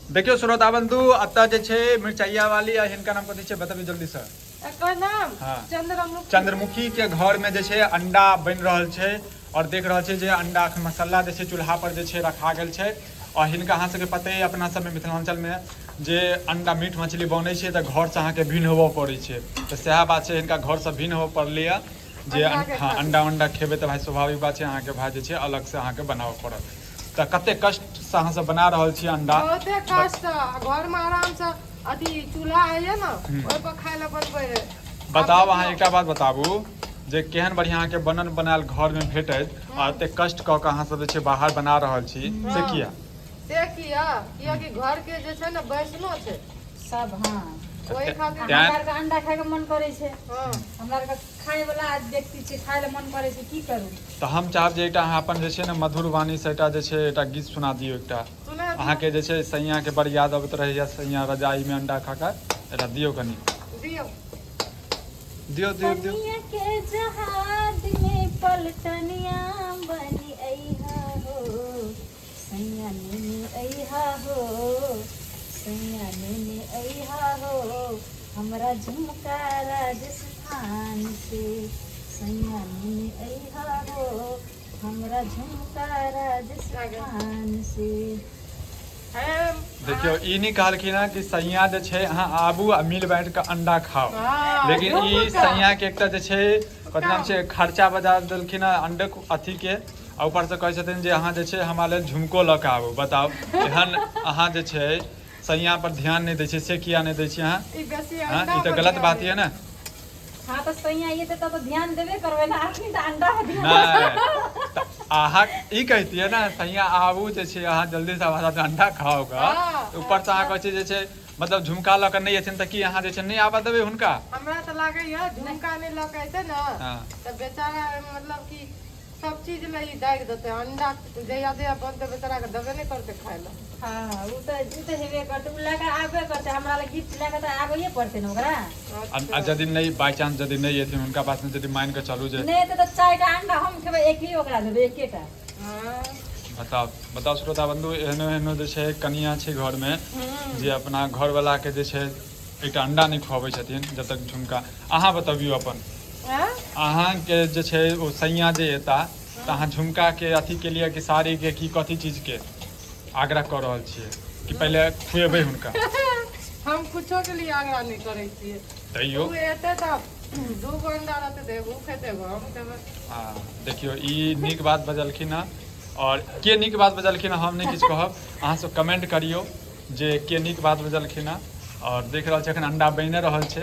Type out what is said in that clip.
देखियौ श्रोता बंधु, एतऽ जे छै मिरचाइया वाली आ हिनका नाम कथी छै बतबियौ जल्दी से। एकर नाम चंद्रमुखी। चंद्रमुखी के घर में जे छै अंडा बनि रहल छै और देख रहल छै जे अंडा के मसाला जे छै चूल्हा पर जे छै रखा गेल छै। और हिनका अहाँ सबके पते अइ अपना सबमे मिथिलाञ्चल में जे अंडा मीट मछली बनै छै तऽ घर से अहाँके भिन्न होबऽ पड़ै छै, तऽ सएह बात छै, हिनका घर से भिन्न होबऽ पड़लै यऽ जे अंडा के हँ खातिर। अंडा उंडा खेबै तऽ भाइ स्वाभाविक बात छै अहाँके भाइ जे छै अलग से अहाँके बनाबऽ पड़त। तऽ कते कष्ट से अहाँ सब बना रहल छी अंडा। बहुते कष्ट से, घर में आराम से अथी चूल्हा होइए ने, ओहि पर खाय लए बनबै रहै। बताउ अहाँ एकटा बात बताबू जे केहन बढ़िआँ अहाँके बनल बनायल घरमे भेटैत आ एते कष्ट कऽ कऽ अहाँ सब जे छै बाहर बना रहल छी, से किया? से किया? कियाकि घर के जे छै ने बैसनो छै सब। हँ, ओहि खातिर। हमरा आरके अंडा खायके मन करै छै। हमरा आरके खाय वाला व्यक्ति छै, खाय लए मन करै छै, की करू? तऽ हम चाहब जे एकटा अहाँ अपन जे छै ने मधुर वाणीसँ एकटा जे छै एकटा गीत सुना दियौ एकटा। सुना दियौ। अहाँके जे छै सैयाके बड़ याद अबैत रहैया सैया रजाईमे अंडा खा कऽ, एकटा दियौ कनि। दियौ। दियौ दियौ दियौ। पनिया के जहाज में पलटनिया बनी अइहा हो सैया नेने अइहा हो, सैया नेने अइहा हो हमरा झुमका राजस्थान से, सैया नेने अइहा हो हमरा झुमका राजस्थान से। देखियौ ई नहि कहलखिन हँ कि सैया जे छै अहाँ आबू आ मिल बाँटि कऽ अंडा खाउ, लेकिन ई सैया के एकटा जे छै कथी नाम छै खर्चा बजा देलखिन हँ अंडे अथी के, आ ऊपरसँ कहै छथिन जे अहाँ जे छै हमरा लेल झुमको लऽ कऽ आबू। बताउ एहन अहाँ जे छै सैया पर ध्यान नहि दै छियै, से किया नहि दै छियै अहाँ? ई बेसी हँ, अंडा ई तऽ पर गलत ध्यान बात दै यऽ ने। हँ तऽ सैया एतै तब तऽ ध्यान देबे करबै ने, अखनी तऽ अंडा पर ध्यान नहि तऽ अहाँ ई कहितियै ने सैया आबू जे छै अहाँ जल्दीसँ हमरा साथ अंडा खाउ गऽ, ऊपरसँ अहाँ कहै छियै जे छै मतलब झुमका लऽ कऽ नहि एथिन तऽ की अहाँ जे छै नहि आबऽ देबै हुनका? हमरा तऽ लागैया झुमका नहि लऽ कऽ एतै ने तऽ बेचारा मतलब कि सब चीज ले ई दागि देतै अंडा, जहिया जहिया बनतै बेचारा के देबे नहि करतै खाय लए। हँ, ओ तऽ हेबे करतै, ओ लए कऽ आबे करतै हमरा लए, गिफ्ट लए कऽ तऽ आबैए पड़तै ने ओकरा। आ यदि नहि बाई चांस यदि नहि एथिन हुनका पासमे, यदि मानि कऽ चलू जे नहि एतै तऽ चारिटा अंडा हम खेबै, एक ही ओकरा देबै, एकेटा। बताउ बताउ श्रोता बंधु, एहनो एहनो जे छै कनिया छै घरमे जे अपना घरवलाके जे छै एकटा अंडा नहि खुआबै छथिन जब तक झुमका। अहाँ बतबियौ अपन, अहाँके जे छै ओ सैया जे एता तऽ अहाँ झुमकाके अथीके लिए कि साड़ीके कि कथी चीजके आग्रह कऽ रहल छियै कि पहिले खुएबै हुनका? हम कुछो के लिए आग्रह नहि करै छियै। तैयो ओ एतै तऽ दूगो अंडा रहतै तऽ एगो खेतै, एगो हम खेबै। हँ, देखियौ ई नीक बात बजलखिन हँ, आओर के नीक बात बजलखिन हँ हम नहि किछु कहब, अहाँसभ कमेंट करियौ जे के नीक बात बजलखिन हँ। आओर देख रहल छी एखन अंडा बनिए रहल छै।